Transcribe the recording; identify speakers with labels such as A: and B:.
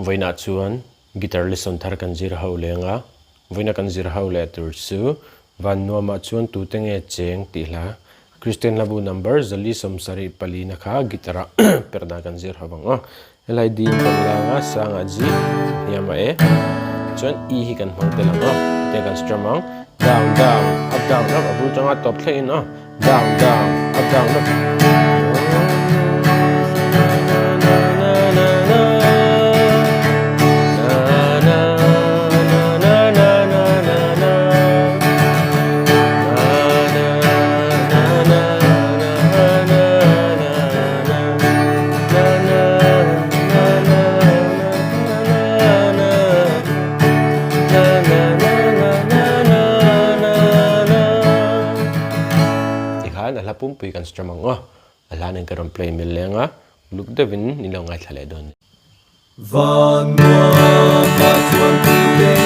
A: Vawiinah chuan guitar lesson thar kan zir ho leng a, vawiina kan zir ho leh tur chu van nuamah chuan tute nge cheng tih hla Kristian hlabu number 474 na kha guitar ah perh dan kan zir ho ang aw. Helai D in kan lang a, sangah G, hniamah E, chuan E hi kan hmang tel ang aw, hetiang kan strum ang, down down up down up a bul tanga tawp thleng in aw, down down up down up. Tikhan a hla pumpui kan strum ang aw. A hla nen ka rawn play mil leng a, uluk deuhin ni lo ngaithla leh dawn.
B: Van nuam ah chuan tute.